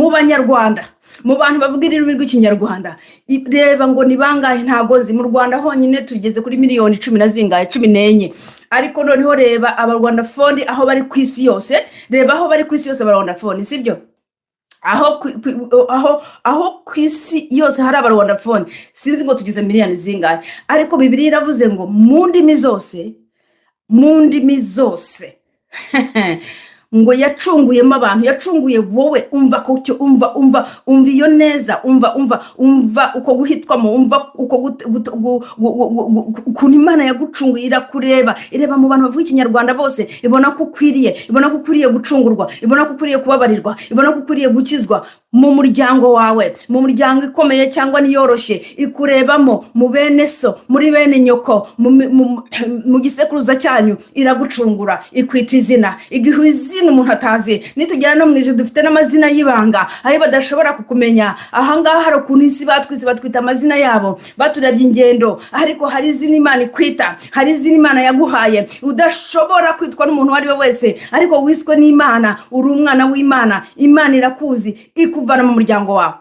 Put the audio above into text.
Mu Banyarwanda, mu bantu bavuga ururimi rw'Ikinyarwanda, reba ngo ni bangahe? Ntago nzi. Mu Rwanda honyine tugeze kuri miliyoni cumi na zingahe? 14. Ariko noneho reba Abarwandaphone aho bari ku isi yose, reba aho bari ku isi yose Abarwandaphone, sibyo? Aho ku isi yose hari Abarwandaphone, sinzi ngo tugize miliyoni zingahe. Ariko Bibiliya iravuze ngo mu ndimi zose, mu ndimi zose, ngo yacunguyemo abantu. Yacunguye wowe. Umva ko umva, umva, umva iyo neza, umva, umva, umva uko guhitwamo, umva uko ukuntu Imana yagucunguye. Irakureba, ireba mu bantu bavuga Ikinyarwanda bose, ibona ko ukwiriye, ibona ko ukwiriye gucungurwa, ibona ko ukwiriye kubabarirwa, ibona ko ukwiriye gukizwa. Mu muryango wawe, mu muryango ikomeye cyangwa niyoroshye, ikurebamo mu bene so, muri bene nyoko, mu gisekuruza cyanyu, iragucungura, ikwita izina, iguha izina umuntu atazi. Nitugera no mu ijuru, dufite n'amazina y'ibanga ayo badashobora kukumenya. Ahangaha hari ukuntu isi batwise, batwita amazina yabo, baturebye ingendo, ariko hari izina Imana ikwita, hari izina Imana yaguhaye udashobora kwitwa n'umuntu uwo ari we wese, ariko wiswe n'Imana. Uri umwana w'Imana. Imana irakuzi, ikuvana mu muryango wawe.